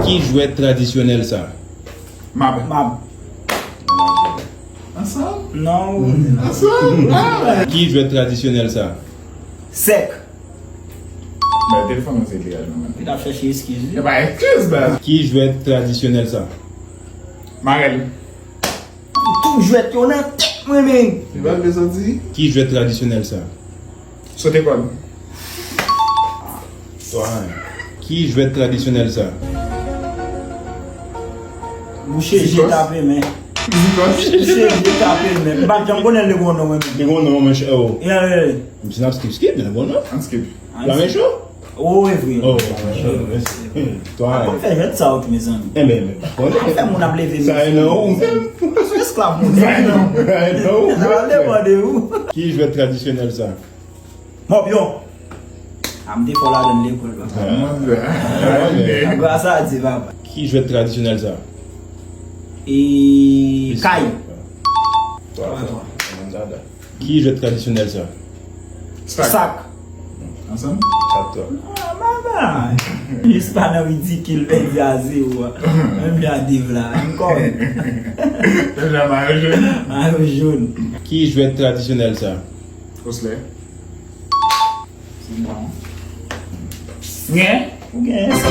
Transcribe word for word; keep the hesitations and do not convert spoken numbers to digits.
Ki jwèt tradisyonèl sa? Mab. Mab. Ansanm? Non. Ansanm? Ah! Ki jwèt tradisyonèl sa? Sèk. Bay telefòn mwen se li a, non. Li t ap chèche eskiz, wi. E pa eskiz, baz. Ki jwèt tradisyonèl sa? Marèl. Tout jwèt yo nan tèt mwen, men. Li pa vle soti. Ki jwèt tradisyonèl sa? Sote kòd. Ki jwèt tradisyonèl sa? Bouche je, tape men. Bouche je, tape men. M pa t janm konnen l te gon non, mwen menm. Li gon non, monchè, oh. Yeah, yeah. Misye n ap skip, skip, li gon non. An skip. Lame cho? Oh, e vre. Oh, mèsi. Twa. Kòm fè jwèt sa, ok, mezanmi. Enben, enben, konnen. Fè moun ap leve sa e nan ou menm. Esklav moun. Sa e nan ou. Sa e nan ou. Sa pa depann de ou. Ki jwèt tradisyonèl sa? Mòbyon. A, m te fò ladan lekòl, papa. Mwen di. Papa sa di, papa. Ki jwèt tradisyonèl sa? E kay. Twa. Twa, twa. Ki jwèt tradisyonèl sa? Sak. Sak. Ansanm? Kat twa. Ah, baba. Jis pa nan ridikil, pèdi a zewo a. Menm jan a Dave la, m kòrèk. Deja mayo jòn. Mayo jòn. Ki jwèt tradisyonèl sa? Oslè. Se bon. Gen? Ou gen sa?